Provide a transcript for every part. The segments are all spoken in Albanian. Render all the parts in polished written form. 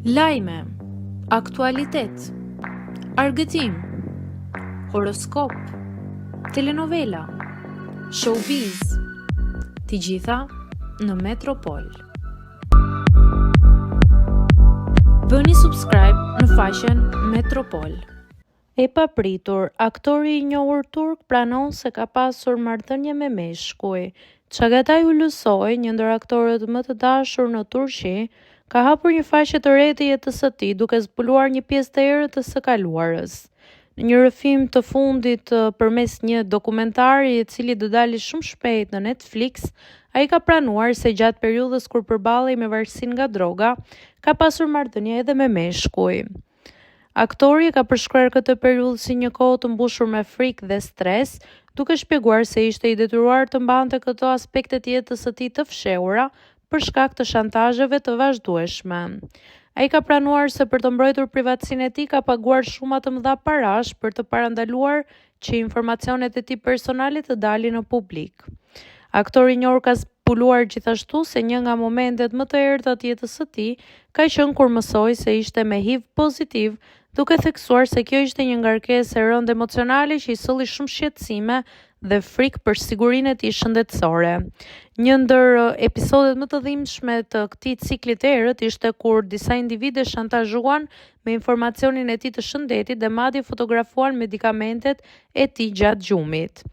Lajme, aktualitet, argëtim, horoskop, telenovela, showbiz, të gjitha në Metropol. Bëni subscribe në faqen Metropol. E papritur, aktori i njohur turk pranon se ka pasur marrëdhënie me meshkuj. Çagatay Ulusoy, një ndër aktorët më të dashur në Turqi, ka hapur një faqe të re të jetës së tij, duke zbuluar një pjesë të errët të së kaluarës. Në një rrëfim të fundit përmes një dokumentari i cili do dali shumë shpejt në Netflix, ai ka pranuar se gjatë periudhës kur përballej me varësinë nga droga, ka pasur marrëdhënie edhe me meshkuj. Aktori e ka përshkruar këtë periudhë si një kohë të mbushur me frikë dhe stres, duke shpjeguar se ishte i detyruar të mbante këto aspekte të jetës së tij të fshehura për shkak të shantazheve të vazhdueshme. Ai ka pranuar se për të mbrojtur privatësinë e tij ka paguar shuma të mëdha parash për të parandaluar që informacionet e tij personale të dalin në publik. Aktori i njohur ka zbuluar gjithashtu se një nga momentet më të errëta të jetës së tij ka qenë kur mësoi se ishte me HIV pozitiv, duke theksuar se kjo ishte një ngarkesë e rëndë emocionale që i solli shumë shqetësime dhe frikë për sigurinë e tij shëndetësore. Një ndër episodet më të dhimbshme të këtij cikli të errët ishte kur disa individë e shantazhuan me informacionin e tij të shëndetit dhe madje fotografuan medikamentet e tij gjatë gjumit.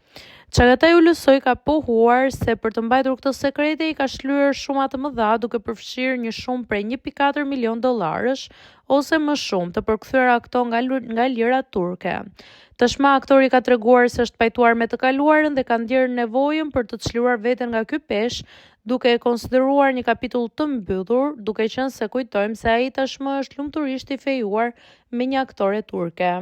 Çagatay Ulusoy ka pohuar se për të mbajtur këto sekrete i ka shlyer shuma të mëdha duke përfshirë një shumë prej 1.4 milion dollarësh ose më shumë, të përkthyera këto nga nga lira turke. Tashmë aktori ka treguar se është pajtuar me të kaluarën dhe ka ndjerë nevojën për të çliruar veten nga ky peshë, duke e konsideruar një kapitull të mbyllur, duke qenë se kujtojmë se ai tashmë është lumturisht i fejuar me një aktore turke.